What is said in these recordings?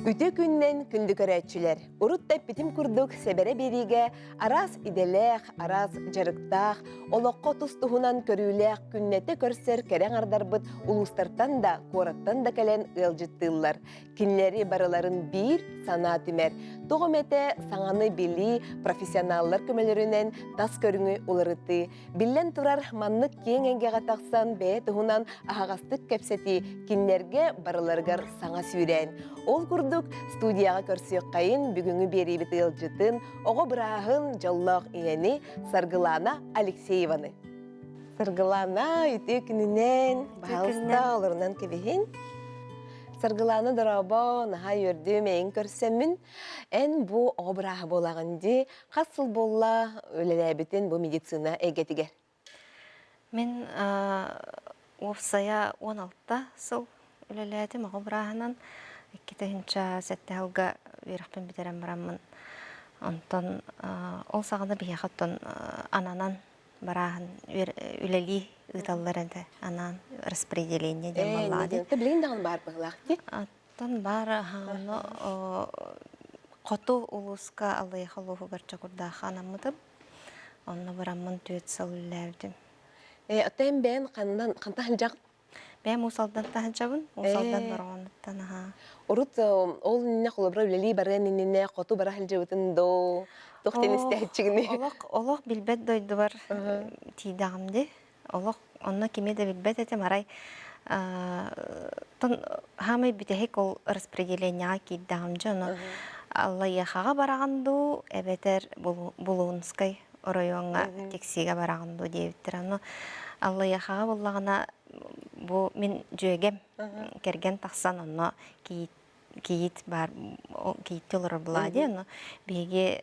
Үтүө күннэн күндү көрөөччүлэр! Урут да эппитим курдук, сэбэрэ биэриигэ араас идэлээх, араас дьарыктаах, олоххо тус-туһунан көрүүлээх күннэтэ көрсөр кэрэ аҥардарбыт улуустартан да, куораттан да кэлэн ыалдьыттыыллар. Кинилэри барыларын биир санаа түмэр. Тоҕо эмэтэ саҥаны билии, профессионаллар көмөлөрүнэн тас көрүҥү уларытыы, Биллэн турар, маннык киэҥ эйгэҕэ тахсан бэйэ туһунан аһаҕастык кэпсэтии кинилэргэ барыларыгар саҥа сүүрээн. Ол курдук, студияҕа көрсүөххэйин бүгүҥҥү биэриибит ыалдьытын, оҕо бырааһын, дьоллоох ийэни Саргылана Алексееваны. Саргылана, үтүө күнүнэн, баһаалыста олорунан кэбиһин. Саргылана дорообо, наһаа үөрдүм, эйин көрсөммүн. Эн бу оҕо бырааһа буолаҕын дии, Хас сыл буолла үлэлээбитин бу медицина эйгэтигэр? Мин уопсайа 16 сыл үлэлээтим оҕо бырааһынан. 2007 сылга үөрэхпин бүтэрэн бараммын. Онтон ол саҕана биһиэхэ оттон ананан барааһын үлэлии ыыталлар этэ. Анаан распределение диэн буоллаҕа дии. Билигин даҕаны баар быһыылаах дии. Оттон баар ону хоту улууска Аллайыаха улууһугар Чокурдаахха анаммытым. Онно бараммын 4 сыл үлэлээбитим. Оттон эн бэйэн ханнан хантан сылдьаҕын? Бэйэм Уус Алдантан сылдьабын. Уус Алдан Бороҕонуттан аһаа. Урут ол иннинэ холобура үлэлии барыан иннинэ хоту бара сылдьыбытын доо туох диэн истээччигиний? Олох олох билбэт дойдубар тиийдэҕим дии. Олох онно кими да билбэт этим, арай тон хаамай бүтэһик ол распределениеҕа киирдэҕим дьэ ону Аллайыахаҕа бараҕын дуу эбэтэр Булуунскай оройуоҥҥа Тиксиигэ бараҕын дуу диэбиттэр. Ону Аллайыахаҕа буллаҕына бу мин дьүөгэм кэргэн тахсан онно кийиит кийиит баар кийиитти олорор булаа дии ону биһиги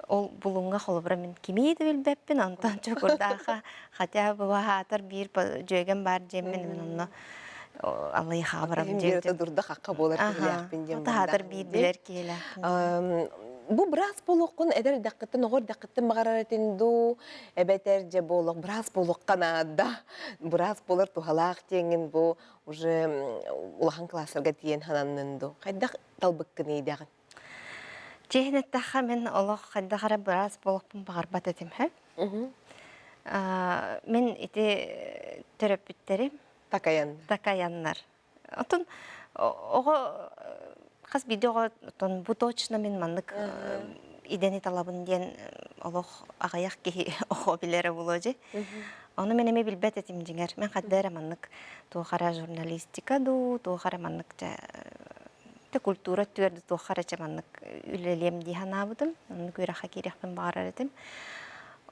ол булуҥҥа холобура мин кимии да билбэппин онтон Чокурдааха хотя бы баһаатар биир дьүөгэм баар диэммин мин онно аллайыхаҕа барабын диэбитим дурда хахха буолар киһилээхпин диэн таһаатар биир билэр киһилээхпин. Бу быраас буолуоххун эдэр эрдэххиттэн оҕо эрдэххиттэн баҕарар этин дуу эбэтэр дьэ буолуох быраас буолуохха наада быраас буолар туһалаах диэҥҥин бу уже улахан класстарга тиийэн хананнын дуу хайдах талбыккын иидэҕин? Чиэһин эттэххэ мин олох хайдах эрэ быраас буолуохпун баҕарбат этим һэ. Мин ити төрөппүттэрим такайан такайаннар. Отон оҕо хас биирдии оҕо отон бу точно мин маннык идэни талабын диэн олох аҕыйах киһи оҕо билэрэ буолуо дьи. Ону мин эмиэ билбэт этим дьиҥэр. Мин хадда эрэ маннык туох эрэ журналистика дуу, туох эрэ маннык дьэ те культура өттүгэр да туох эрэ чэ маннык үлэлиэм дии санаабытым. Оннук үөрэххэ киириэхпин баҕарар этим.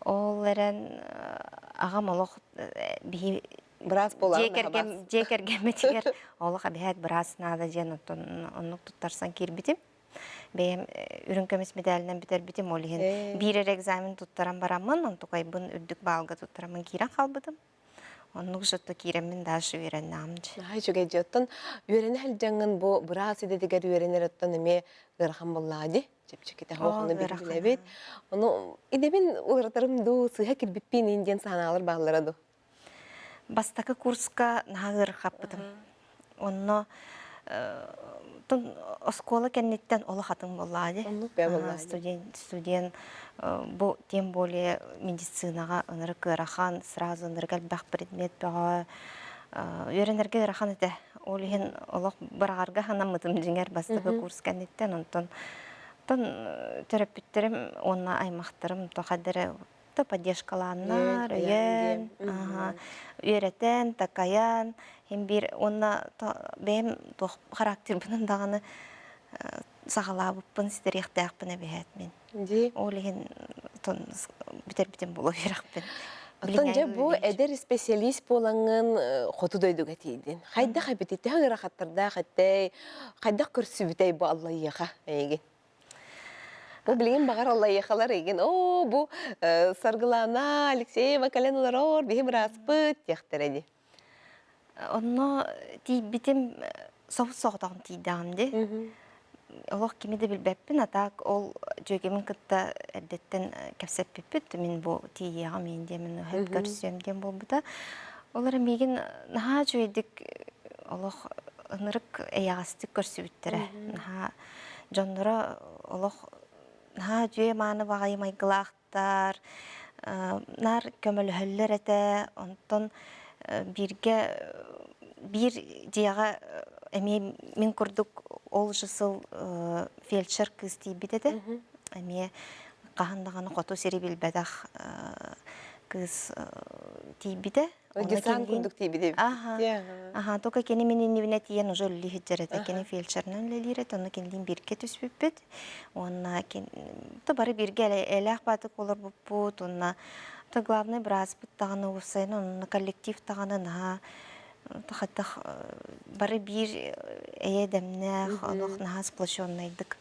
Ол эрэн аҕам олох биһи быраас дьиэ кэргэн дьиэ кэргэммитигэр олох эбэһээт быраас наада диэн оттон оннук туттарсан киирбитим. Бэйэм үрүҥ көмүс мэдээлинэн бүтэрбитим, ол иһин биир эрэ экзамен туттаран бараммын, онтукайбын үрдүк баалга туттараммын киирэн хаалбытым. Оннук жотто киирэммин дальше үөрэннэҕим дьэ. Наһаа үчүгэй дьэ. Оттон үөрэнэ сылдьаҥҥын бу быраас идэтигэр үөрэнэр оттон эмиэ ыарахан буоллаҕа дии. Чэпчэкитэ Оо, ону ыарахан. билэбит. Ону идэбин уларытарым дуу, сыыһа кирбиппин иин диэн санаалар бааллара дуу? Бастакы курска наһаа ыарырҕаппытым. Онно оскуола кэнниттэн олох атын буоллаҕа дии. Оннук бэйэ буоллаҕа дии. Студент, студент бу тем более медицинаҕа ынырык ыарахан, сразу ынырык элбэх предмет бөҕө үөрэнэргэ ыарахан этэ. Ол иһин олох быраҕарга санаммытым дьиҥэр бастакы курс кэнниттэн. Онтон төрөппүттэрим уонна аймахтарым тоҕо эрэ поддержкалааннар, өйөөн, үөрэтэн, такайан, иһин биир уонна бэйэм туох характербынан даҕаны саҕалаабыппын ситэриэхтээхпин эбиһээт мин. Дии. Ол иһин бүтэрбитим буолуо үөрэхпин. Оттон дьэ бу эдэр специалист буолаҥҥын хоту дойдуга тиийдин. Хайдах эбитий? Төһө ыарахаттардаах этэй? Хайдах көрсүбүтэй бу Аллайыаха эйигин? Бу билигин баҕар аллайыахалар эйигин оо бу Саргылана Алексеева кэлэн олорор биһи бырааспыт диэхтэрэ дии. Онно тиийбитим собус соҕотоҕун тиийдэҕим дии. Олох кими да билбэппин, а так ол дьүөгэбин кытта эрдэттэн кэпсэппиппит. Мин бу тиийиэҕим иин диэмин көрсүөм диэн буолбута. Ол эрэн миигин наһаа үчүгэйдик олох. ынырык эйэҕэстик көрсүбүттэрэ. Наһаа дьонноро олох наһаа үтүө мааны баҕайы майгылаахтар, наар көмөлөһөллөр этэ. Онтон бииргэ биир дьиэҕэ эмиэ мин курдук ол же сыл фельдшер кыыс тиийбит этэ. Эмиэ хаһан даҕаны хоту сири билбэтэх кыыс тиийбитэ. Десант курдук тиийбит эбит. Аха. Аха, только кини мин иннибинэ тиийэн уже үлэлии сылдьар этэ. Кини фельдшерынан үлэлиир этэ, онно кинилиин бииргэ түспүппүт. Уонна то бары бииргэ элээх баатык олорбуппут. Уонна то главный бырааспыт даҕаны уопсайынан онно коллектив даҕаны наһаа хайдах бары биир эйэ дэмнээх, олох наһаа сплоченнайдык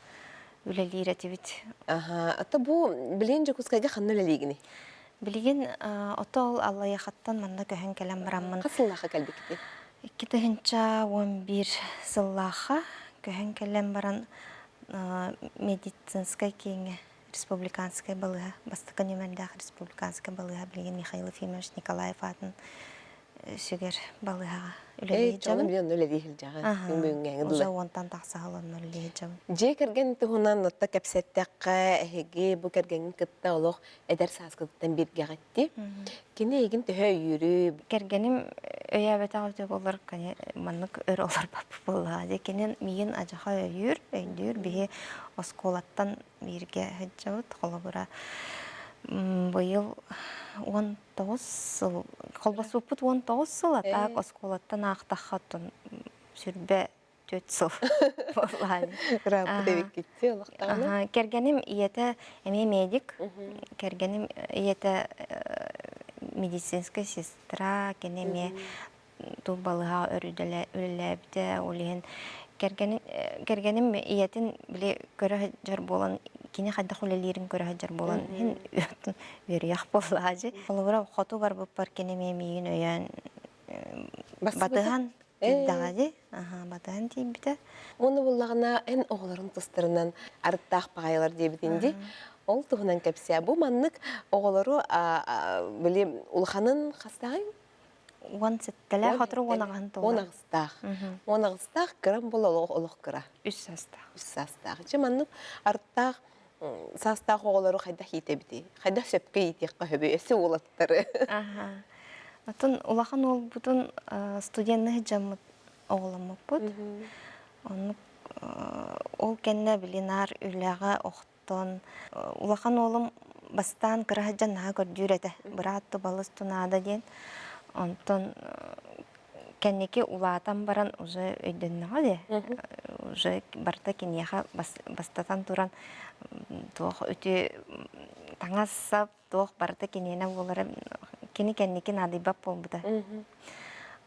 үлэлиир этибит. Аха, ата бу билигин Дьокуускайга ханна үлэлиигиний? Билигин ото ол Аллайыахаттан манна көһөн кэлэн бараммын Хас сыллаахха кэлбиккитий? 2011 сыллаахха көһөн кэлэн баран медицинскэй кииҥҥэ республиканскай балыыһа бастакы нүөмэрдээх республиканскай балыыһа билигин Михаил Ефимович Николаев аатын сүгэр балыыһаҕа үлэлии сылдьабын. Билигин онно үлэлии сылдьаҕын. Күн Уже уонтан тахса сыл онно үлэлии сылдьабын. Дьиэ кэргэн туһунан отто кэпсэттэххэ, эһиги бу кэргэҥҥин кытта олох эдэр сааскытыттан бииргэҕитти. Кини эйигин төһө өйүүрүй? Кэргэним өйөөбөтөх үтүө буоллар, маннык өр олорбоппут буоллаҕа. Дьэ кини миигин адьаха өйүүр, өйдүүр. Биһи оскуолаттан бииргэ сылдьабыт. Холобура, быйыл 19 сыл, холбоспуппут 19 сыл, а так оскуолаттан аахтахха оттон сүрбэ түөрт сыл буоллаҕа. Ырааппыт эбиккитти олохтооно. Кэргэним ийэтэ эмиэ медик. Кэргэним ийэтэ медицинскэй сестра, кини эмиэ тул балыһа үлэлээбитэ. Ол иһин кэргэним ийэтин били көрө сылдьар буолан, кини хайдах үлэлиирин көрө сылдьар буолан, иһин үөрүйэх буоллаҕа дьи. Холобура, хоту барбыппар кини эмиэ миигин өйөөн батыһан тиийдэҕэ дии. Аһаа, батыһан тиийбитэ. Уонна буллаҕына эн оҕолорун тустарынан арыттаах баҕайылар диэбитин дии. Ол туһунан кэпсээ. Бу маннык оҕолору били улаханын хастааҕый? 17-лээх, сотору 18-ын туолар. 18-таах. 18-таах кырам була олох олох кыра. Үс саастаах. Үс саастаах. Чэ маннык арыттаах саастаах оҕолору хайдах иитэбитий? Хайдах сөпкө иитиэххэ сөбүй? Өссө уолаттары. Аха. Оттон улахан уолбутун студеннык дьаммыт оҕоломмуппут. Оннук ол кэннэ били наар үлэҕэ охтон улахан уолум бастаан кыра сылдьан наһаа көрдүүр этэ. Быраат тубалыс тунаада диэн. Онтон кэнники улаатан баран уже өйдөннөҕө дии. Уже барыта киниэхэ бастатан туран туох үтүө таҥас-сап туох барыта киниэнэ буолара кини кэнники наадыйбат буолбута.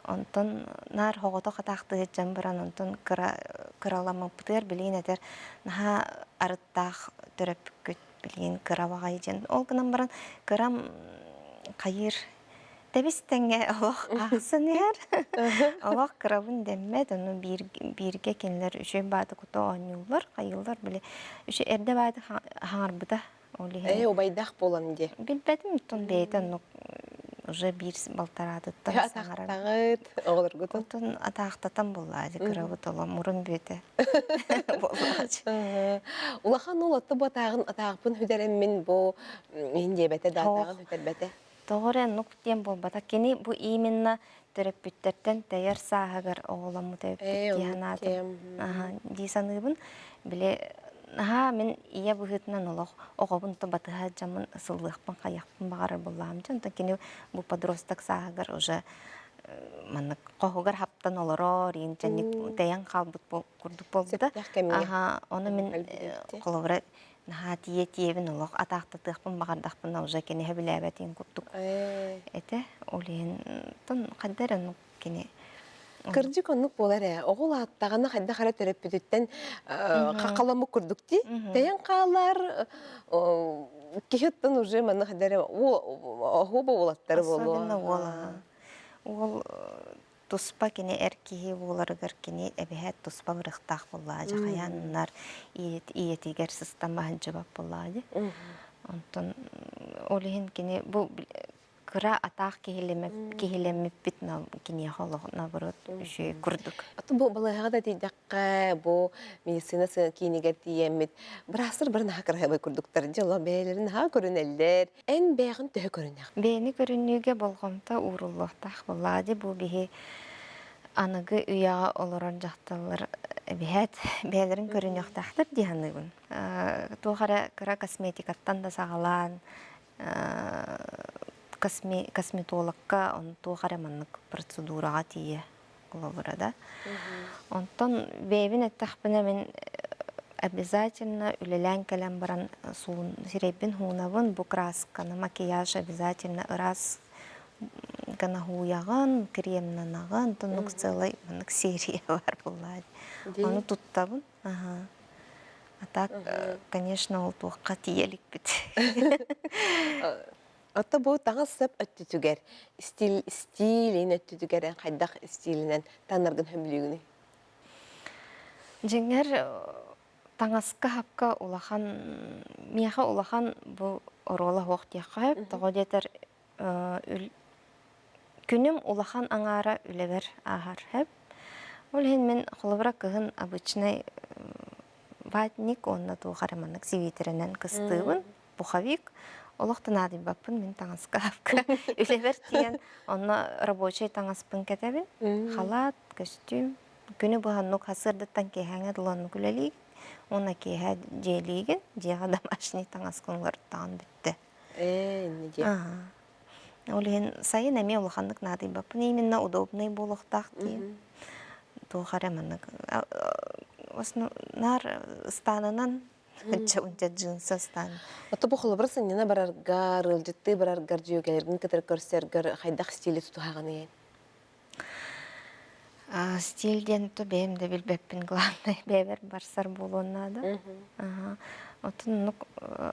Онтон наар оҕото хатаахтыы сылдьан баран онтон кыра кыраламмыппытыгар билигин этэр наһаа арыттаах төрөппүккүт билигин кыра баҕайы диэн. Ол гынан баран кырам хайыыр тэбис тэҥҥэ олох аахсан иһэр. Олох кырабын дэммэт, ону бииргэ кинилэр үчүгэй бааты кута оонньууллар, хайыыллар били үчүгэй эрдэ бааты хаҥарбыта ол иһин. Ээ, убайдаах буолан дии. Билбэтим, оттон бэйэтэ оннук уже биир балтараатыттан саҥарар. Атаахтаҕыт, оҕолоргутун. Оттон атаахтатан буоллаачы, кырабыт олом мурун бүөтэ буоллаачы. Улахан уол отто бу атааҕын атаахпын хүдэрэммин бу иһин диэбэтэ да атааҕын хүтэрбэтэ. Тоҕо эрэ оннук диэн буолбатах. Кини бу именно төрөппүттэртэн тэйэр сааһыгар оҕоломмут эбиппит дии санаатым. Дии саныыбын. Били наһаа мин ийэ быһыытынан олох оҕобун то батыһа дьаммын сыллыахпын хайыахпын баҕарар буоллаҕым дьэ. Онтон кини бу подросток сааһыгар уже маннык хоһугар хаптан олорор, иин тэйэн хаалбыт курдук буолбута. Аха, ону мин холобура наһаа тиийэ тиийэбин олох атаахтатыахпын баҕардахпына уже кини сөбүлээбэтин курдук этэ. Ол иһин хайда эрэ оннук кини Кырдьык оннук буолар ээ. Оҕо улааттаҕына хайдах эрэ төрөппүтүттэн хаххаламмыт курдук дии. Тэйэн хаалар киһи оттон уже манна хайда эрэ оһуоба уолаттары буолуо. Особенно уол Уол туспа кини эр киһи буоларыгар кини эбэһээт туспа бырыхтаах буоллаҕа дьэ хайааннар ийэтигэр сыстан баһынчыбат буоллаҕа дии. Онтон ол иһин кини бу Кыра атаах киһилэммиппит киниэхэ олох наоборот үчүгэй курдук. Атын бу балыыһаҕа да тиийдэххэ, бу медицина киинигэр тиийэммит, быраастар бары наһаа кыраһыабай курдуктар. Дьэ, бэйэлэрин наһаа көрүнэллэр. Эн бэйэҕин төһө көрүнэҕин? Бэйэни көрүнүүгэ болҕомто ууруллуохтаах буоллаҕа дии. Бу биһи аныгы үйэҕэ олорор дьахталлар эбиһээт бэйэлэрин көрүнүөхтээхтэр дии саныыбын. Туох эрэ кыра косметикаттан да саҕалаан косметологка он туох эрэ маннык процедураҕа тиийэ холобура да. Онтон бэйэбин эттэхпинэ мин обязательно үлэлээн кэлэн баран суун сирэйбин хуунабын бу красканы макияж обязательно ыраас гына хууйаҕын кремнанаҕын онтон целый маннык серия бар буоллаа ону туттабын. Аха. А так, конечно, ол туохха тиийэ иликпит. Ото бу таҥас-сап өттүтүгэр, стиль стилин өттүтүгэр хайдах стилинэн таҥнаргын сөбүлүүгүнүй? Дьиҥэр, таҥаска-сапка улахан, миэхэ улахан бу оруола суох диэххэ сөп. Тоҕо диэтэр, Күнүм улахан аҥаара үлэбэр ааһар сөп. Ол иһин мин холобура кыһын обычнай ватник уонна туох эрэ маннык сибиитэрэнэн кыстыыбын, пуховик. Олох да наадыйбаппын мин таҥаска үлэбэр тиийэн онно рабочай таҥаспын кэтэбин. Халаат, көстүүм. Күнү быһа оннук сарсыардаттан киэһээҥҥэ дылы оннук үлэлиигин. Уонна киэһэ дьиэлиигин, дьиэҕэ домашний таҥаскын уларыттаҕын бүттэ. Ээ, инньэ диэ. Ол иһин сайын эмиэ улаханнык наадыйбаппын. Именно удобный буолуохтаах диэн. Туох эрэ маннык наар ыстаанынан унча джинсы ыстаан. Ото бу холобура сынньана бараргар, ыалдьыттыы бараргар, дьүөгэлэргин кытары көрсөргөр хайдах стили тутуһаҕыный? Стиль диэн то бэйэм да билбэппин главное бэйэбэр барсар буолуон наада. Отун оннук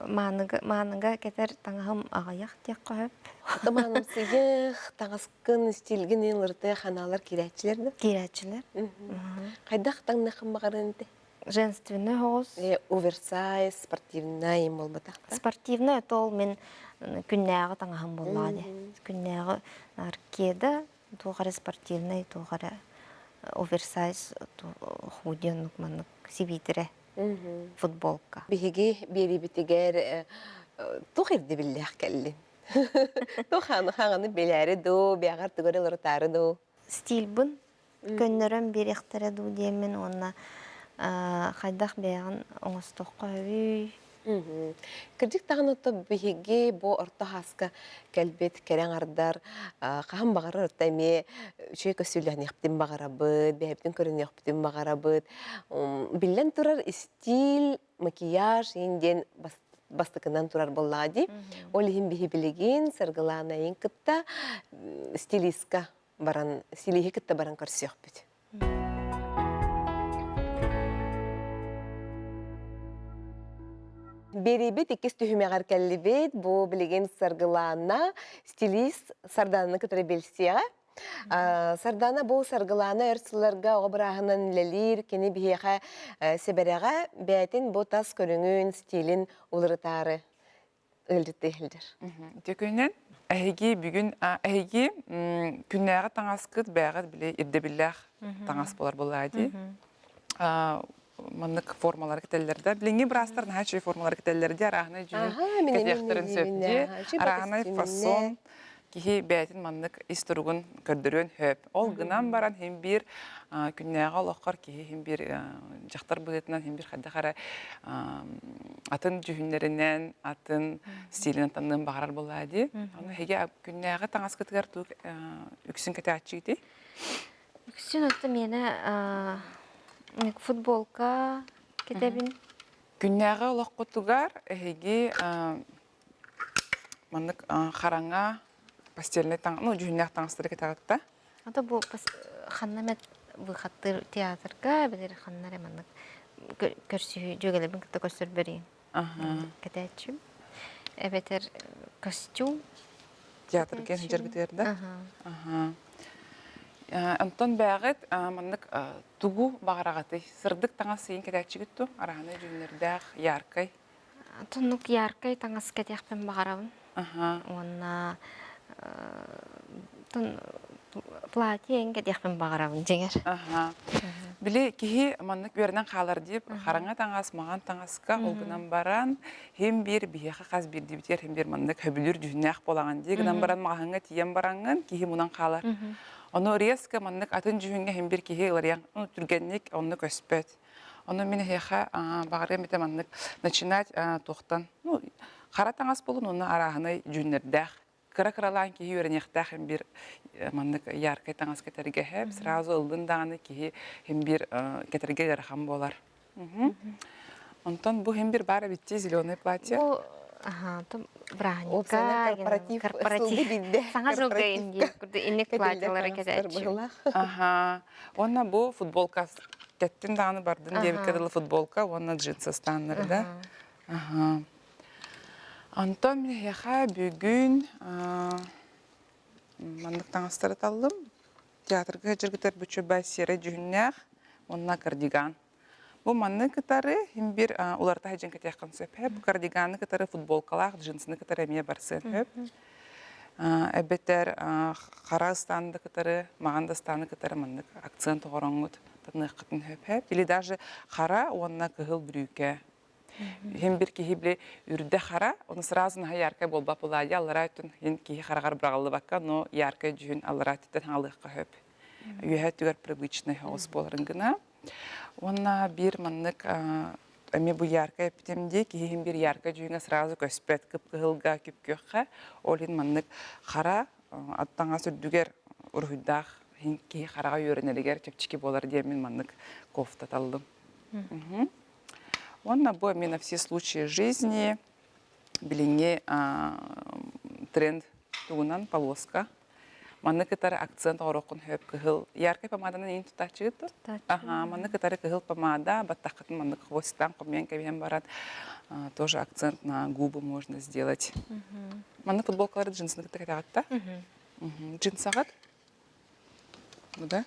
мааныга мааныга кэтэр таҥаһым аҕыйах диэххэ сөп. Ото маанымсыйых, таҥаскын, стилгин ылыртыах ханаалар киирээччилэр да? Киирээччилэр. Хайдах таҥнахын баҕарын те? Женственный соҕус. Оверсайз, спортивнай буолбатах да? Спортивный это ол мин күннээҕи таҥаһым буоллаҕа дии. Күннээҕи кеда, туох эрэ спортивный, туох эрэ оверсайз худи оннук маннык сибиитирэ футболка. Биһиги биэриибитигэр туох ирдэбиллээх кэллин? Туох хаҥаны билээри дуу, биэҕэр тугу эрэ уларытаары дуу? Стильбын көннөрөн биэриэхтэрэ дуу диэммин уонна хайдах бэйэҕин оҥостуохха сөбүй? Кырдьык даҕаны биһиги бу орто хааска кэлбит кэрэ аҥардар хаһан баҕарар орто эмиэ үчүгэй көстүүлэниэхпитин баҕарабыт, бэйэбитин көрүнүөхпүтүн баҕарабыт. Биллэн турар, истиил, макияж иин диэн бастакынан турар буоллаҕа дии. Ол иһин биһи билигин Саргылаана кытта стилистка баран, стилиһи кытта баран көрсүөхпүт. Биэриибит иккис түһүмэҕэр кэллибит. Бу билигин Саргылаана стилист Сардаананы кытары билсиэҕэ. Сардаана бу Саргылаана өр сылларга оҕо бырааһынан үлэлиир. Кини биһиэхэ сэбэрэҕэ бэйэтин бу тас көрүҥүн, стилин уларытаары ыалдьыттыы сылдьар. Ити күнүнэн эһиги бүгүн эһиги күннээҕи таҥаскыт бэйэҕит били ирдэбиллээх таҥас буолар буоллаа дии. Маннык формалары кэтэллэр да. Билиҥҥи быраастар наһаа үчүгэй формалары кэтэллэр дии. Арааһынай дьүһүн кэтиэхтэрин сөп дии. Арааһынай фасон киһи бэйэтин маннык ис туругун көрдөрүөн сөп. Ол гынан баран хин биир күннээҕи олоххор киһи хин биир дьахтар быһыытынан хин биир хайдах эрэ атын дьүһүннэринэн, атын стилинэн таныан баҕарар буоллаа дии. Аны эһиги күннээҕи таҥаскытыгар тугу үксүн кэтээччигитий? Үксүн отто миэнэ футболка кэтэбин. Күннээҕи олоххутугар эһиги маннык хараҥа постельнай таҥ ну дьүһүннээх таҥастары кэтэҕит да Ата бу ханна эмэ выходтыыр театрга эбэтэр ханна эрэ маннык көрсүһүү дьүөгэлэрбин кытта көрсөрбөр кэтээччим эбэтэр костюм театрга сылдьаргытыгар да онтон бэҕит маннык тугу баҕараҕытый сырдык таҥас сиин кэтээччигит ту арааны дьүһүннэрдээх яркай Туннук яркай таҥас кэтиэхпин баҕарабын. Уонна Платье эҥин кэтиэхпин баҕарабын дьиҥэр. Аха. Били киһи маннык үөрэнэн хаалар дип хараҥа таҥас, маҥан таҥаска ол гынан баран хим биир биһиэхэ хас биирдиибитигэр хим биир маннык хөбүлүүр дьүһүннээх буолаҕын дии гынан баран маҕаһыҥҥа тиийэн бараҥҥын киһи мунан хаалар. Ону резко маннык атын дьүһүҥҥэ хим биир киһи ыларыйан түргэнник онно көспөт. Ону мин эһиэхэ баҕарыам этэ маннык начинать туохтан ну хара таҥас буолун уонна арааһынай дьүһүннэрдээх кыра-кыралаан киһи үөрэниэхтээх им биир маннык яркай таҥас кэтэргэ иһэп сразу ыллын даҕаны киһи им биир кэтэргэ ыарахан буолар. Онтон бу хим бир баар эбитти зеленый платье. Бу браһника корпоратив корпоратив саҥа жылга инник платьелары кэтээччи. Аха. Уонна бу футболка кэттин даҕаны бардын диэбиккэ дылы футболка уонна джинсы станнары да. Аха. Онтон миэхэ бүгүн маннык таҥастары таллым. Театрга сылдьаргытыгар буччурбай серай дьүһүннээх уонна кардиган. Бу манны кытары иһин биир уларыта сылдьан кэтиэххин сөп. Бу кардиганы кытары футболкалаах, джинсыны кытары эмиэ барсыан сөп. Эбэтэр хара ыстааны да кытары, маҕан да ыстааны кытары маннык акцент оҥороҥҥут таныаххытын сөп. Или даже хара уонна кыһыл бүрүүкэ. Иһин бир киһи били үрдэ хара, ону сразу наһаа яркай буолбат буолаайа, аллараа өттүн иһин киһи хараҕар быраҕыллыбакка, но яркай дьүһүн аллараа өттүттэн хаалыахха сөп. Үөһэ өттүгэр привычный соҕус буоларын гына. Уонна биир маннык эмиэ бу яркай эппитим дии, киһи иһин биир яркай дьүһүҥҥэ сразу көспөт, кып-кыһылга, күп-күөххэ. Ол иһин маннык хара ат таҥас үрдүгэр уруһуйдаах иһин киһи хараҕа үөрэнэригэр чэпчэки буолар диэммин маннык кофта таллым. Уонна бу эмиэ на все случаи жизни билиҥҥи тренд тугунан полоска. Манны кытары акцент оҥоруоххун сөп кыһыл яркай помаданан иин тутааччыгыт дуо? Аха, манны кытары кыһыл помада, баттаххытын маннык хвостикаан хомуйан кэбиһэн баран тоже акцент на губы можно сделать. Манны футболкалары джинсыны кытта кэтэҕит да? Джинсаҕыт? Да?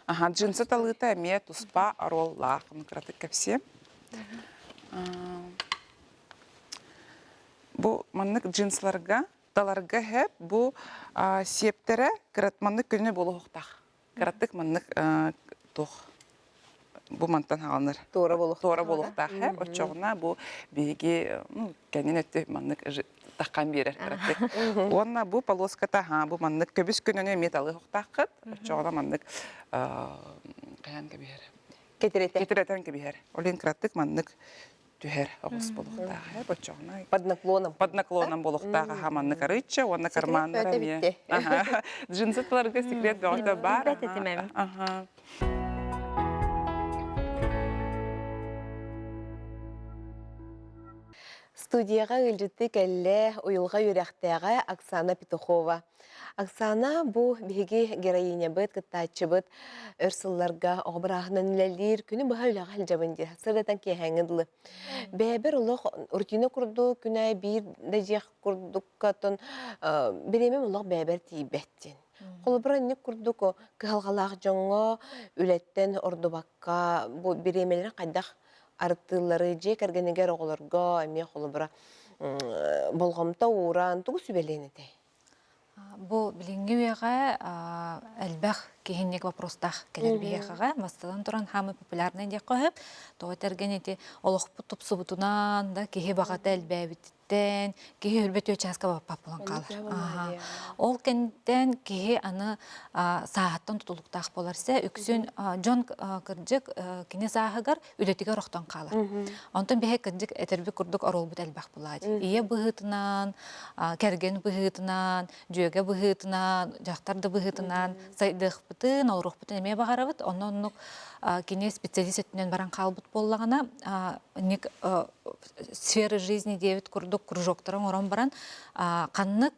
Аха, джинсы талыыта эмиэ туспа оруоллаах, ону кыратык кэпсиэм. Бу маннык джинсларга таларга иһэ бу сиэптэрэ кырат маннык күнү буолуохтаах. Кыратык маннык туох бу мантан хаалынар. Туора буолуохтаах. Туора буолуохтаах ээ. Оччоҕуна бу биһиги ну, кэннин өттө маннык таххан биэрэр кыратык. Уонна бу полоската ха бу маннык көбүс көнөнү эмиэ талыахтааххыт. Оччоҕуна маннык хайаан кэбиһэр. Кэтирэтэ. Кэтирэтэн кэбиһэр. Ол иһин кыратык маннык түһэр оҕус буолуохтаах ээ боччоҕуна Под наклоном. Под наклоном буолуохтаах аха маннык арыычча уонна карманнара эмиэ. Джинсы тыларга секрет бөҕөтө баар. Аха. Студияҕа ыалдьытыы кэллэ уйулҕа үөрэхтээҕэ Оксана Петухова. Оксана бу биһиги героинябыт, кыттааччыбыт өр сылларга оҕо бырааһынан үлэлиир, күнү быһа үлэҕэ сылдьабын диир. Сырдатан киэһээҥҥи дылы. Бэйэбэр олох рутина курдук күнэ биир да дьиэх курдукка оттон бириэмэм олох бэйэбэр тиийбэт диэн. Холобура, инник курдук кыһалҕалаах дьоҥҥо үлэттэн ордубакка бу бириэмэлэрин хайдах арыттыыллары дьиэ кэргэнигэр оҕолорго эмиэ холобура болҕомто ууран тугу сүбэлиэн этэй? Бу билиҥҥи үйэҕэ элбэх киһинник вопростаах кэлэр биһиэхэҕэ бастатан туран хаамый популярнай диэххэ сөп. Тоҕо этэргин ити олохпут тупсубутунан да киһи баҕата элбээбититтэн киһи өлбөт чааска баппат буолан хаалар. Ол кэнниттэн киһи аны сааһыттан тутулуктаах буолар сэ үксүн дьон кырдьык кини сааһыгар үлэтигэр охтон хаалар. Онтон биһи кырдьык этэрбит курдук оруолбут элбэх булаат. Ийэ быһыытынан, кэргэн быһыытынан, дьүөгэ быһыытынан, дьахтар да быһыытынан сайдыахпытын, олоруохпутун эмиэ баҕарабыт. Онно оннук кини специалист өттүнэн баран хаалбыт буоллаҕына, ник сферы жизни диэбит курдук кружоктары оҥорон баран ханнык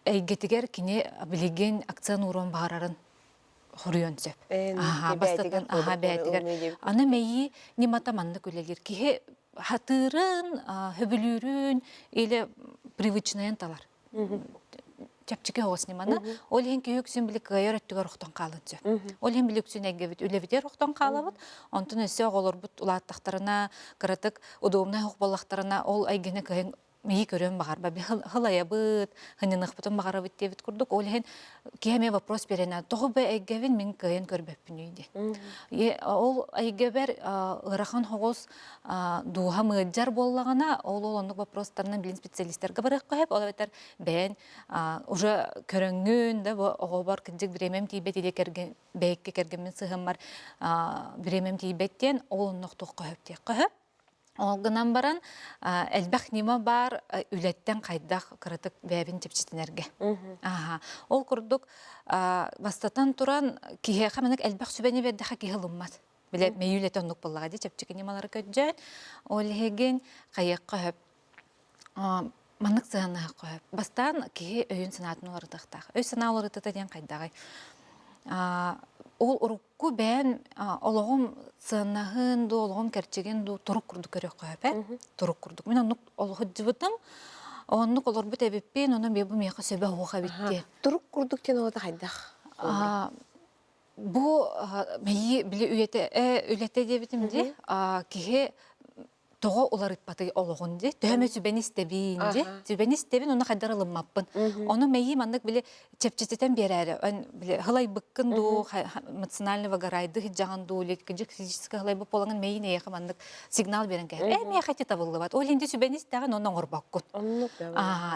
эйгэтигэр кини билигин акцент ууруон баҕарарын хоруйуон сөп. Бастатан аха бэйэтигэр. Аны мэйии ньымата маннык үлэлиир. Киһи хатыырын, хөбүлүүрүн или привычныйын талар. Чэпчэки оҕус ньыманы. Ол иһин киһи үксүн били кыайар өттүгэр охтон хаалын сөп. Ол иһин били үксүн эйгэбит үлэбитигэр охтон хаалабыт. Онтон өссө оҕолорбут улааттахтарына, кыратык удобнай оһох буоллахтарына, ол эйгэни кыайан. Миһи көрүөн баҕарба хылайабыт, хынньаныахпытын баҕарабыт диэбит курдук. Ол иһин киһи эмиэ вопрос биэрэн, тоҕо бу эйгэбин мин кыайан көрбөппүнүй диэн. Ол эйгэбэр ыарахан соҕус дууһам ыалдьар буоллаҕына, ол ол оннук вопростарынан билин специалистарга барыахха сөп, ол эбэтэр бэйэн уже көрөҥҥүн да бу оҕобор кырдьык бириэмэм тиийбэт или кэргэн бэйэккэ кэргэммин сыһыаммар бириэмэм тиийбэт диэн ол оннук туохха сөп диэххэ сөп. Ол гынан баран элбэх ньыма баар үлэттэн хайдах кыратык бэйэбин чэпчэтинэргэ. Аха. Ол курдук бастатан туран киһиэхэ маннык элбэх сүбэни биэрдэххэ киһи ылыммат. Билэ мэйии үлэтэ оннук буоллаҕа дии чэпчэки ньымалары көрдьөөн. Ол иһигин хайыахха сөп маннык сыһыаннаһыахха сөп. Бастаан киһи өйүн-санаатын уларытыахтаах. Өй-санаа уларытыыта диэн хайдаҕый? Ол урукку бэйэн олоҕум сыаннаһын дуу, олоҕум кэрчигин дуу турук курдук көрүөххэ сөп ээ. Турук курдук. Мин оннук олоһуддьубутум, оннук олорбут эбиппин, онон бу миэхэ сөбө суох эбит диэн. Турук курдук диэн олото хайдах? Бу мэйии били үйэтэ үлэтэ диэбитим дии. Киһи тоҕо уларыппатый олоҕун дии төһө эмэ сүбэни истэбин дии сүбэни истэбин уонна хайдар ылыммаппын ону мэйии маннык били чэпчэтитэн биэрээри эн били хылайбыккын дуу эмоционально выгорайды сылдьаҕын дуу или физически хылайбыт буолаҥын мэйиин эйиэхэ маннык сигнал биэрэн кэһэр э миэхэ ити табыллыбат ол иһин сүбэни истэҕин онно оҥорбоккун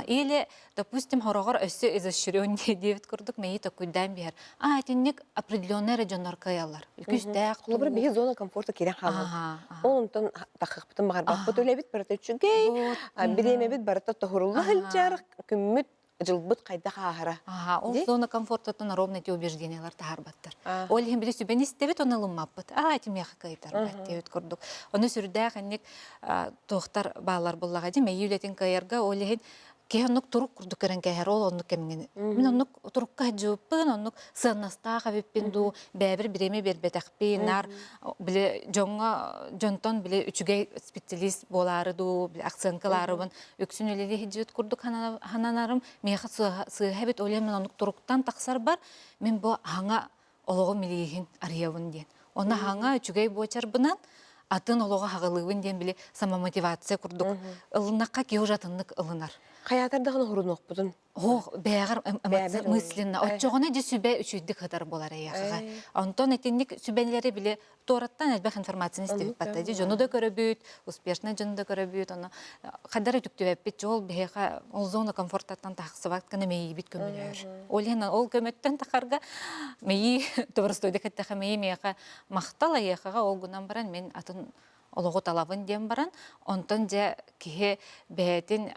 или допустим хороҕор өссө изощреннее диэбит курдук мэйии токуйдаан биһэр а итинник определенный эрэ дьоннор кыайаллар күүстээх Холобур, биһи зона комфорта киирэн хаалабыт. Ол онтон тахыахпытын баҕарбаппыт үлэбит барыта үчүгэй, бириэмэбит барыта тоһурулла сылдьар, күммүт дьылбыт хайдах ааһара. Ол зона комфортаттан ровно эти убеждениялар таһаарбаттар. Ол иһин били сүбэни истэбит, оны ылыммаппыт. Аа, ити миэхэ кыайтарбат диэбит курдук. Ону сүрдээх инник туохтар бааллар буллаҕа дии, мэйии үлэтин кыайарга ол иһин киһи оннук турук курдук көрөн кээһэр ол оннук кэмҥин мин оннук турукка сылдьыбыппын оннук сыаннастаах эбиппин дуу бэйэбэр бириэмэ биэрбэтэхпин наар били дьоҥҥо дьонтон били үчүгэй специалист буолаары дуу били акцентка ылаарыбын үксүн үлэлии сылдьыбыт курдук сананарым миэхэ сыыһа эбит ол иһин мин оннук туруктан тахсарбар мин бу аһаҥа олоҕум илииһин арыйабын диэн. Онно хаҥа үчүгэй буочарбынан атын олоҕу хаҕылыыбын диэн били самомотивация курдук ылыннахха киһи уже атыннык ылынар. Хайаатар даҕаны хорунуохпутун. Ох, бэҕэр мысленно. Оччоҕуна дьэ сүбэ үчүйдик хытар буолар эйиэхэҕэ. Онтон итинник сүбэлэри били туораттан элбэх информацияны истибит батта. Дьэ дьону да көрөбүт, успешный дьону да көрөбүт, ону хайдара үтүктүбэппит. Дьол биһиэхэ ол зона комфортаттан тахсыбат гына мэйиибит көмөлөһөр. Ол иһин ол көмөттөн тахарга мэйии тоборостойдук эттэхэ мэйии миэхэ махтал айыахаҕа ол гынан баран мин атын олоҕу талабын диэн баран онтон дьэ киһи бэйэтин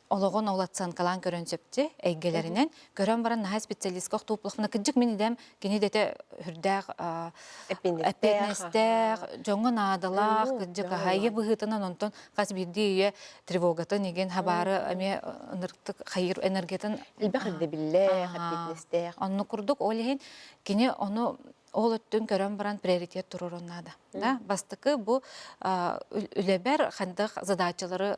олоҕун ол оценкалаан көрөн сөпчү эйгэлэринэн көрөн баран наһаа специалистка охтуоплахпына кырдьык мин идэм кини идэтэ үрдээх эппиэтинэстээх дьоҥҥо наадалаах кырдьык аһайы быһыытынан онтон хас биирдии үйэ тревогатын игин хабаары эмиэ ынырыктык хайыр энергиятын элбэх ирдэбиллээх эппиэтинэстээх оннук курдук ол иһин кини ону ол өттүн көрөн баран приоритет туруорун наада. Да? Бастакы бу үлэбэр хандах задачалары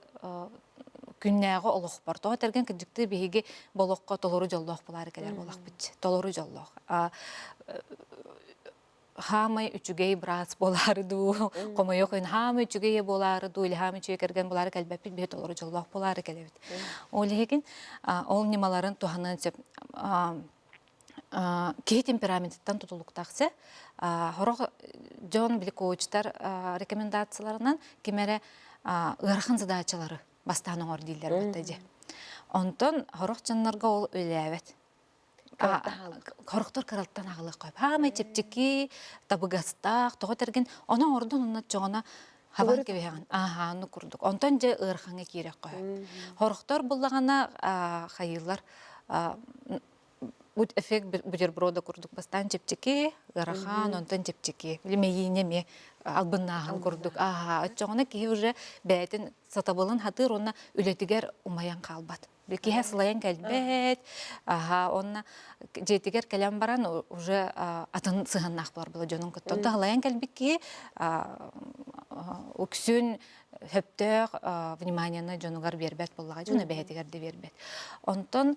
күннээҕи олохпор тоҕо этэргэн кырдьыктыы биһиги болоххо толору дьоллоох буолаары кэлэр буолахпыт толору дьоллоох хаамай үчүгэй быраас буолаары дуу хомойуох иһин хаамай үчүгэй буолаары дуу или хаамай үчүгэй кэргэн буолаары кэлбэппит биһи толору дьоллоох буолаары кэлэбит ол иһигин ол ньымаларын туһаныан сөп киһи темпераментыттан тутулуктаах сэ сорох дьон били коучтар рекомендацияларынан ким эрэ ыарахан задачалары бастаан оҥор дииллэр батта дьэ онтон сорох дьоннорго ол үлэлээбэт хорохтор кыралтан аҕалыах хөп хаамай чэпчэки табыгастаах тоҕо тэргин ону оҥордун онно чоҕуна хабан кэбиһэҕин ааһа ону курдук онтон дьэ ыарахаҥҥа киириэх хөп хорохтор буллаҕына хайыылар Бу эффект бутерброда курдук бастаан чэпчэки, ыарахан, онтон чэпчэки. Или мэйиини эмиэ албыннааһын курдук. Ааһа, оччоҕуна киһи уже бэйэтин сатабылын хатыыр уонна үлэтигэр умайан хаалбат. Киһи сылайан кэлбэт, аха, онно дьиэтигэр кэлэн баран уже атын сыһыаннаах буолар була дьонун кытта. Онто сылайан кэлбит киһи үксүн сөптөөх вниманиены дьонугар биэрбэт буоллаҕа, дьоно бэйэтигэр да биэрбэт. Онтон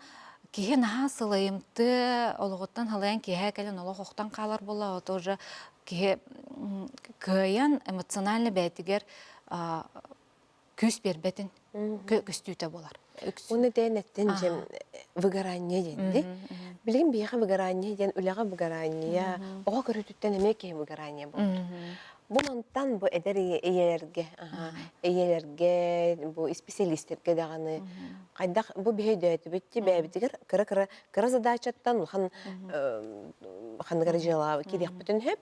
киһи наһаа сылайымты олоҕуттан халайан киэһэ кэлэн олох охтон хаалар буолла, это уже киһи кыайан эмоционально бэйэтигэр күүс биэрбэтин көстүүтэ буолар. Уну дээн эттен дьэм выгорание диэн ди. Билигин биһиэхэ выгорание диэн үлэҕэ выгорание, оҕо көрүүтүттэн эмиэ киһи выгорание буолар. Бу мантан бу эдэр ийэлэргэ, ийэлэргэ, бу исписэлиистэргэ даҕаны хайдах бу биһи өйдөөтүбүт ти бэйэбитигэр кыра-кыра кыра задачаттан улахан ханнык эрэ дьыалаҕа киириэхпитин сөп.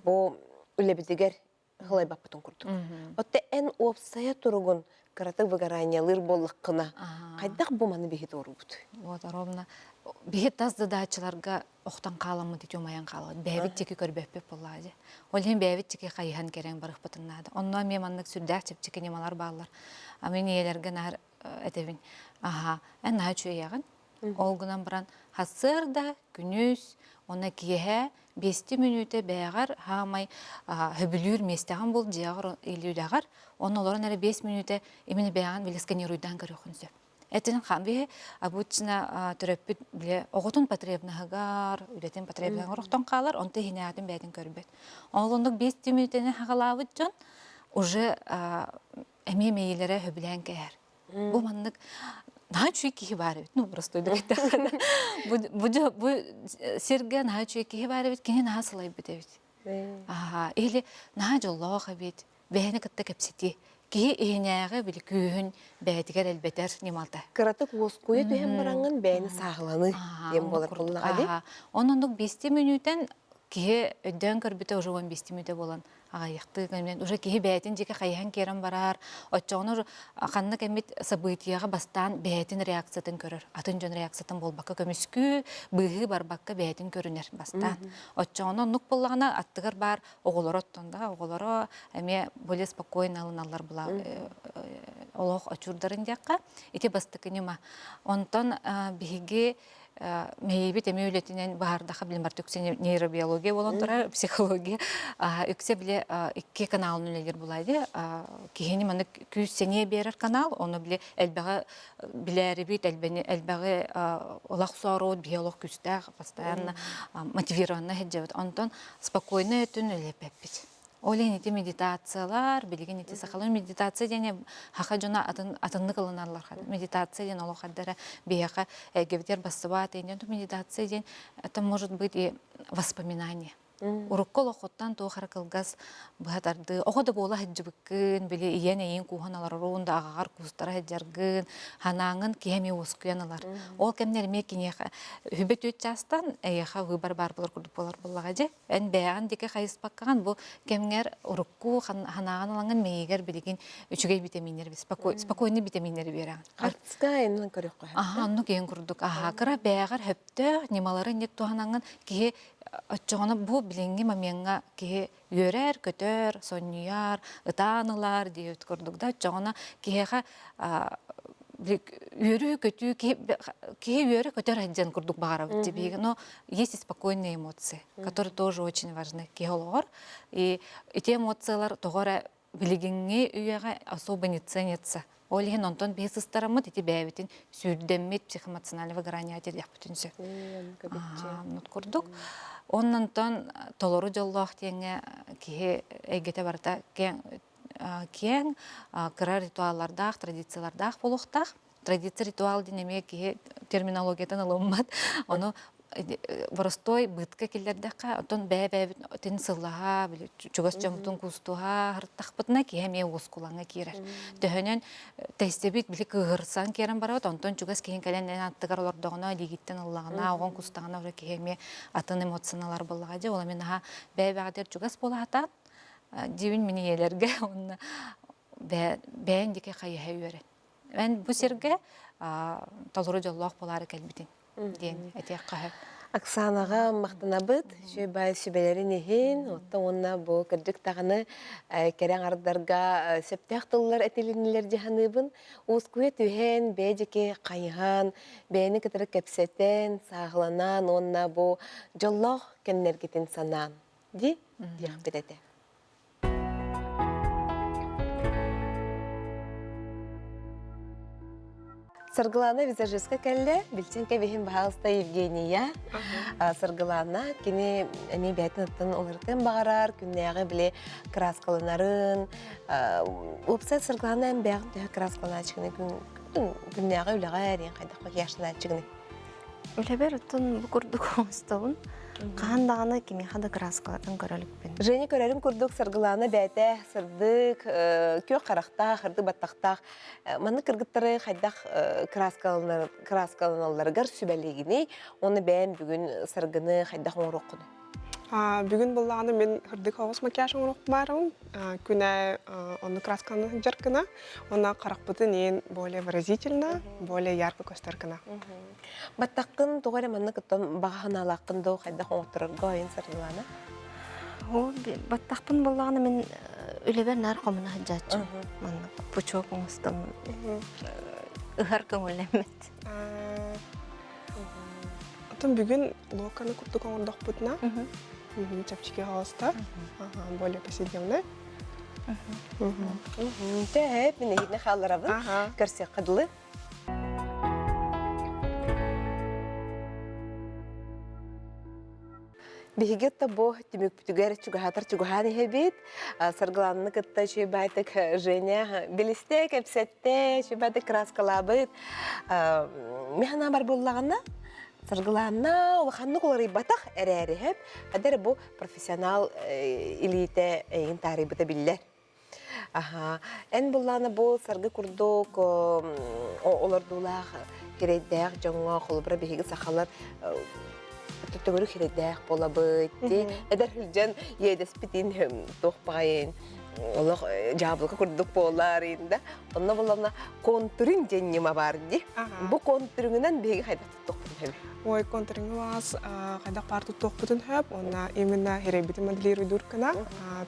Бу үлэбитигэр ылайбаппытын курдук. Отто эн уопсайа туругун кыратык выгораниялыыр буоллаххына, хайдах бу маны биһи туорубут? Вот ровно биһи тас задачаларга охтон хааламмыт ити умайан хаалабыт. Бэйэбит диэки көрбөппүт буоллаҕа дии. Ол иһин бэйэбит диэки хайыһан кэрэн барыахпытын наада. Онно эмиэ маннык сүрдээх чэпчэки ньымалар бааллар. А мин ийэлэргэ наар этэбин. Аха, эн наһаа үчүгэйэҕин. Ол гынан баран сарсыарда, күнүс уонна киэһэ биэсти мүнүүтэ бэйэҕэр хаамай хөбүлүүр миэстэҕин бул дьиэҕэр или үлэҕэр онно олорон эрэ 5 мүнүүтэ именно бэйэҕин били сканируйдаан көрүөххүн сөп. Этин биһи обычно төрөппүт бile оҕотун потребнаһыгар, үлэтин потребнаһыгар охтон хаалар, онто иһинээҕитин бэйэтин көрбөт. Ол оннук 5 мүнүүтэни хаҕалаабыт дьон уже эмиэ мэйиилэрэ хөбүлээн кээһэр. Бу маннык наһаа үчүгэй киһи баар эбит. Ну, простойдук эттэххинэ. Бу бу бу сиргэ наһаа үчүгэй киһи баар эбит, кини наһаа сылайбыт эбит. Аха, или наһаа дьоллоох эбит. Бэйэни кытта кэпсэтии. Киһи иһинээҕи били күүһүн бэйэтигэр элбэтэр ньымата. Кыратык уоскуйа түһэн бараҥҥын бэйэни сааһыланыы диэн буолар буоллаҕа дии. Онон биэсти мүнүүтэн киһи өйдөөн көрбүтэ уже 15 мүнүүтэ буолан аҕыйахтыы гынан уже киһи бэйэтин дьиэкэ хайыһан киирэн барар оччоҕуна ханнык эмит событиеҕа бастаан бэйэтин реакциятын көрөр атын дьон реакциятын буолбакка көмүскүү быыһыы барбакка бэйэтин көрүнэр бастаан оччоҕуна оннук буоллаҕына аттыгар баар оҕолоро оттон да оҕолоро эмиэ более спокойно ылыналлар була олох очурдарын диэххэ ити бастакы ньыма онтон биһиги мэйиибит эмиэ үлэтинэн баһардаха билим барыта үксэ нейробиология буолан турар психология үксэ бile икки каналын үлэлиир булаайды киһини маннык күүс сэниэ биэрэр канал ону бile элбэҕи билээрибит элбэҕи олох соороот биһи олох күүстээх постоянно мотивированно сылдьабыт онтон спокойно өттүн үлэппэппит Ол иһин ити медитациялар, билигин ити сахалыы медитация диэн саха дьоно атын атыннык ылыналлар. Медитация диэн олох эрдэрэ биһиэхэ эйгэбитигэр бассыбаат диэн медитация диэн это может быть и воспоминание. Урукку олоххуттан туох эрэ кылгас быһа тардыы, оҕо да буола сылдьыбыккын, били ийэн эйиин кууһан олороруун да аҕаҕар куустара сылдьаргын, санааҥын киһи эмиэ уоскуйан ылар. Ол кэмнэр эмиэ киниэхэ үһүбэ түөрт чаастан эйиэхэ выбор баар буолар курдук буолар буоллаҕа дьэ. Эн бэйэҕин диэки хайыспаккаҕын бу кэмҥэр урукку ханаҕын ылаҥын мэйиигэр билигин үчүгэй битэмииннэр спокойный битэмииннэри биэрэҕин. Хартыска иннин көрүөххэ Аха, оннук иэн курдук. Аха, кыра бэйэҕэр хөптөөх ньымалары инник туһанаҥын киһи оччоҕуна бу билиҥҥи момеҥҥа киһи үөрэр, көтөр, сонньуйар, ытаан ылар диэбит курдук да оччоҕуна киһиэхэ үөрүү-көтүү киһи үөрэ-көтөр сылдьан курдук баҕарабыт дии но есть и спокойные эмоции которые тоже очень важны киһи олоҕор и ити эмоциялар тоҕо эрэ билигиҥҥи үйэҕэ особо не ценятся ол иһин онтон биһи сыстараммыт ити бэйэбитин сүүрдэммит психоэмоциональное выгорание диэхпитин сөп оннук курдук оннонтон толору дьоллоох диэҥҥэ киһи эйгэтэ барыта киэҥ киэҥ кыра ритуаллардаах традициялардаах буолуохтаах традиция ритуал диэн эмиэ киһи терминологиятын ылыммат ону боростуой быытка киллэрдэххэ оттон бэйэ-бэйэбитин сыллаһа били чугас дьоммутун куустуһа сырыттахпытына киһи эмиэ уоскулаҥҥа киирэр төһөнөн тэйсэбит били кыыһырсан киирэн барабыт онтон чугас киһиҥ кэлэн эн аттыгар олордоҕуна илиигиттэн ыллаҕына оҕоҥ кустаҕына уже киһи эмиэ атын эмоциялар буоллаҕа дьэ ол эмиэ наһаа бэйэ-бэйэҕитигэр чугас буола сатаан диибин мин ийэлэргэ уонна бэйэҥ диэки хайыһа үөрэн Эн бу сиргэ толору дьоллоох буолаары кэлбитиҥ диэн этиэххэ сөп. Оксанаҕа махтанабыт сүбэ сүбэлэрин иһин, оттон уонна бу кырдьык даҕаны кэрэ аҥардарга сөптөөх тыллар этилиннилэр дии саныыбын. Уускуйа түһэн, бэйэ диэки хайыһан, бэйэни кытары кэпсэтэн, сааһыланан уонна бу дьоллоох кэмнэргитин санаан дии диэхпит этэ. Саргылана визажистка кэллэ. Билсин кэбиһин баһаалыста Евгения. Саргылана кини эмиэ бэйэтин аттын уларытыан баҕарар, күннээҕи били краскаланарын. Уопсай Саргылана эн бэйэҕин төһө краскаланааччыгыный күннээҕи үлэҕэ эриэн хайдах макияжтанааччыгыный? Үлэбэр оттон бу курдук оҥостобун. Хаһан даҕаны кимиэхэ да краскалатын көрө иликпин. Женя көрөрүн курдук Саргылана бэйэтэ сырдык, күөх харахтаах, сырдык баттахтаах Маннык кыргыттары хайдах кырааскаланалларыгар сүбэлиигиний уонна бэйэм бүгүн саргыны хайдах оҥоруоххунуй? Бүгүн буллаҕына мин ырдык оҕус макияж оҥоруохпун Күнэ онну красканы сылдьар гына, уонна харахпытын иин более выразительно, более ярко көстөр гына. Баттаххын тоҕо эрэ маннык оттон баҕа санаалааххын дуу хайдах оҥотторорго айын саргылаана? Ол баттахпын буоллаҕына мин үлэбэр наар хомуна сылдьааччым. Маннык пучок оҥостон ыһар көҥүллэммэт. Оттон бүгүн локоны курдук оҥордохпутуна чэпчэки хаҕыста более повседневный. Төһө мин эһигини хаалларабын көрсүөххэ дылы. Биһиги бу түмүкпүтүгэр чугаһатар чугаһаан иһэбит. Саргыланны кытта үчүгэй Женя билистэ, кэпсэттэ, үчүгэй краскалаабыт. Мин санаабар буоллаҕына, Саргылаанна улаханнык уларыйбатах эрээри иһэп, адэр бу профессионал илиитэ эйигин таарыйбыта биллэр. Аһаа. Эн буллаана бу саргы курдук олордуулаах хирэйдээх дьоҥҥо, холобура биһиги сахалар төттөҥөрү хирэйдээх буолабыт дии. Эдэр сылдьан иэдэспитин туох баҕайын олох дьаабылыка курдук буолар да. Онно буллаана контуринг диэн ньыма баар дии. Бу контурингынан биһиги хайдах туттуохпутун сөбүй? Ой, контуринг вас хайдах баар туттуохпутун сөп, уонна именно хирэйбитин моделируйдуур гына,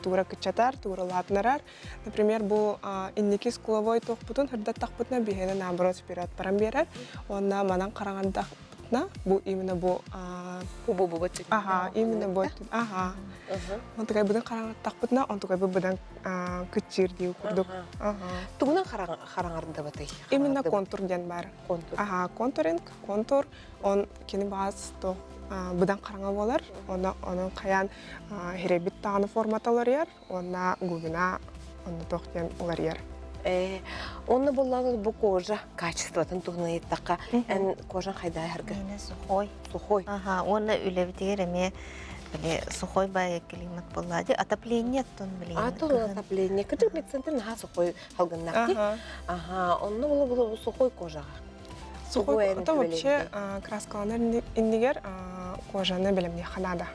туура кыччатар, туура улаатынарар. Например, бу инники скуловой туохпутун сырдаттахпытына биһиэнэ наоборот вперед баран биэрэр. Уонна манан хараҥардахпытына бу именно бу бу бу бу Ага, именно бу ага. Онтукайбытын хараҥартахпытына, онтукайбыт быдан кыччыыр дии курдук. Тугунан хараҥардабытый? Именно контур диэн бар. Контур. Ага, контуринг, контур, он кини баас то быдан хараҥа буолар, онно онон хайаан хирэбит даҕаны формата уларыйар, уонна глубина онно туох диэн уларыйар. Э, онно буллаҕына бу кожа качествотын туһунан ыйыттахха, эн кожаң хайдааһарга? Миэнэ сухой. Сухой. Аха, уонна үлэбитигэр эмиэ били сухой баайы климат буолла. Отопление оттон билигин. А то отопление. Кырдьык медцентр наһаа сухой халгыннах дии. Аха, онно була сухой кожаҕа. Сухой, это вообще краскаланар иннигэр кожаны бэлэмниэххэ наада.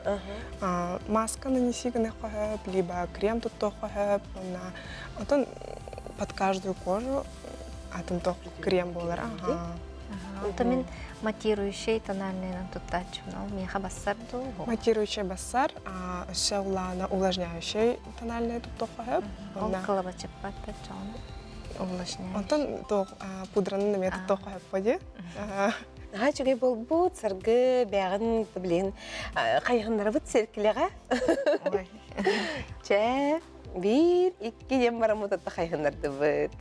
Маска нанеси гыныахха сөп, либо крем туттуохха сөп, уонна отон под каждую кожу атын тох крем буолар. Ото мин матирующий тональныйынан туттааччыбын. Ол миэхэ бассар дуу? Матирующий бассар, өссө улаана увлажняющий тональный туттуохха сөп. Ол кылабачыппат да чоҕун увлажняющий. Онтон туох пудранын эмиэ туттуохха сөп дии. Наһаа үчүгэй буолбут, саргы бэҕин билин хайыһыннарабыт сэркилэҕэ. Чэ, биир, икки диэн бараммыт атта хайыһыннардыбыт.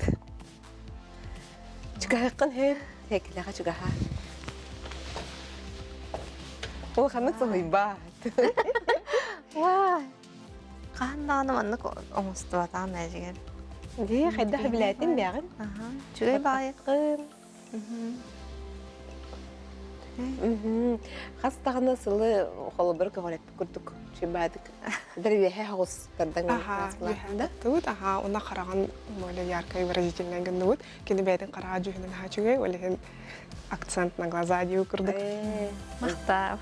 Чугаһыаххын сөп, сэркилэҕэ чугаһа. Улаханнык соһуйбат. Вай! Хаһан даҕаны маннык оҥостубатаҕым эдьигэр. Дии, хайдах билээтиҥ бэҕин? Үчүгэй баҕайыккын. Хас даҕаны сылы холобур көҕүрэппит курдук чуйбаатык. Дэр үөһэ оҕус тардан да? Тыбыт, аха, уна хараҕын более яркай выразительный гынныбыт. Кини бэйэтин хараҕа дьүһүнүн аха үчүгэй, ол иһин акцент на глаза дии курдук. Махтаав.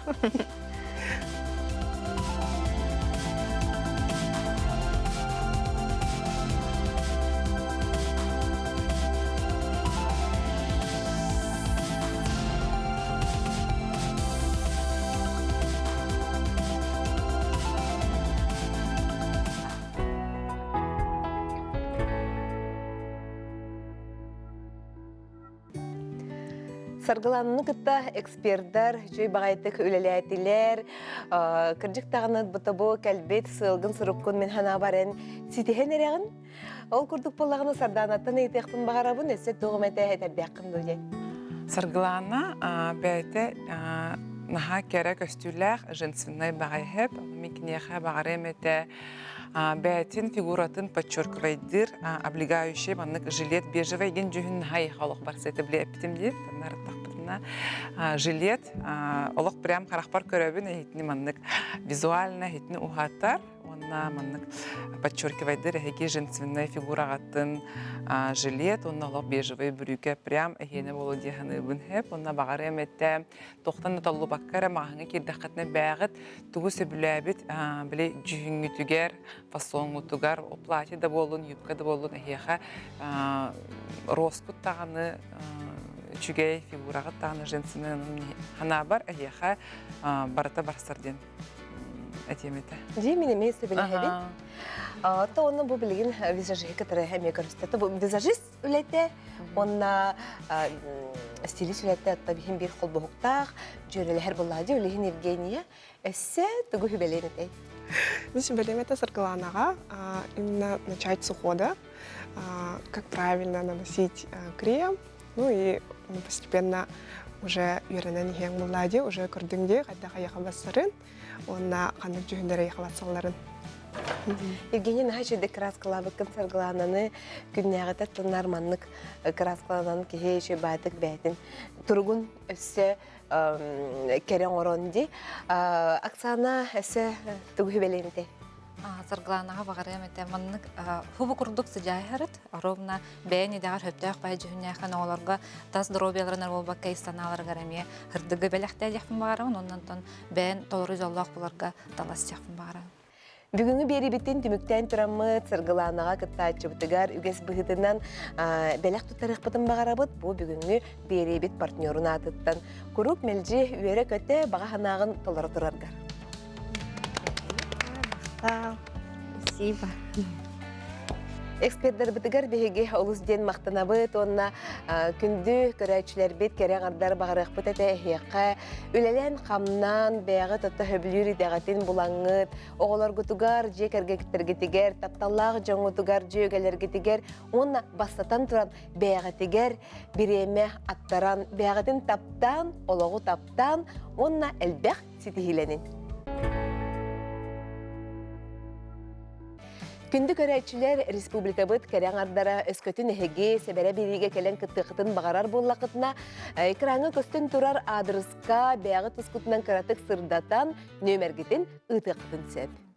Саргыланны кытта экспердэр үчүгэй баҕайытык үлэлээтилэр. Кырдьык даҕаны бу кэлбит сыалгын суруккун мин санаабар эн ситиһэн эрэҕин. Ол курдук буоллаҕына Сардаанаттан ыйытыахпын баҕарабын, өссө туох эмэ этэрдээххин дуу диэн. Саргылаана бэйэтэ наһаа кэрэ көстүүлээх женственнай баҕайһып. Мин киниэхэ баҕарыам этэ бэйэтин фигуратын подчеркивайдыыр облегающий маннык жилет бежевый гин дьүһүн наһаа эйиэхэ олох барса этэ били эппитим дии таннарыттахпытына жилет олох прям харахпар көрөбүн эһитини маннык визуально эһитини уһатар уонна маннык подчеркивайдыр эһиги женственная фигураҕатын жилет уонна олох бежевый бүрүүкэ прям эһиэнэ буолуо дии саныыбын хэп уонна баҕарыам этэ туохтан да толлубакка эрэ маҕаһыҥҥа киирдэххитинэ бээҕит тугу сөбүлээбит били дьүһүҥҥүтүгэр фасоҥҥутугар платье да буоллун юбка да буоллун эһиэхэ роскут даҕаны үчүгэй фигураҕыт даҕаны женственный санаабар эһиэхэ барыта барсар диэн этиэм этэ. Дии мин эмиэ сөбүлэһэбин. То онно бу билигин визажиһы кытары эмиэ көрүстэ. Бу визажист үлэтэ уонна стилист үлэтэ отто биһин биир холбоһуктаах дьүөрэлэһэр буоллаҕа дии Үлэһин Евгения өссө тугу сүбэлиэн этэй? Мин сүбэлиэм этэ Саргылаанаҕа именно начать с ухода, как правильно наносить крем, ну и постепенно уже үөрэнэн иһиэҥ буоллаа дии, уже көрдүҥ дии, хайдах айаха бассарын, уонна ханнык дьүһүннэр айаха бассалларын. Евгений наһаа үчүгэй кырааскалаабыккын Саргылаананы күннээҕитэ тылнаар маннык кырааскаланан киһи үчүгэй баайтык бэйэтин туругун өссө кэрэ оҥорон дии. Оксана өссө тугу сүбэлиэм Саргылаанаҕа баҕарыам этэ маннык хубу курдук сыдьаайарыт ровно бэйэн идэҕэр сөптөөх баай дьүһүннээххин оҕолорго тас здоровьяларынан буолбакка ис санааларыгар эмиэ һырдыгы бэлэхтээ диэхпин баҕарабын оннонтон бэйэн толору дьоллоох буларга талас диэхпин баҕарабын. Бүгүҥҥү биэриибитин түмүктээн тураммыт Саргылаанаҕа кыттааччыбытыгар үгэс быһыытынан бэлэх туттарыахпытын баҕарабыт. Бу бүгүҥҥү биэриибит партнерун аатыттан куруук мэлдьи үөрэ-көтө баҕа санааҕын толоро тураргар. Спасибо. Экспердарбытыгар биһиги олус диэн махтанабыт уонна күндү көрөөччүлэрбит кэрэ аҥардар баҕарыахпыт этэ эһиэхэ үлэлээн-хамнаан бэйэҕит отто сөбүлүүр идэҕитин булаҥҥыт оҕолоргутугар, дьиэ кэргэттэргитигэр, тапталлаах дьоҥҥутугар, дьүөгэлэргитигэр уонна бастатан туран бэйэҕитигэр бириэмэ аттаран, бэйэҕитин таптаан, олоҕу таптаан уонна элбэх ситиһиилэнин. Күндү көрөөччүлэр, республикабыт кэрэ аҥардара өскөтүн эһиги сэбэрэ биэриигэ кэлэн кыттыаххытын баҕарар буоллаххытына, экраҥҥа көстөн турар аадырыска бэйэҕит тускутунан кыратык сырдатан, нүөмэргитин ыытыаххытын сөп.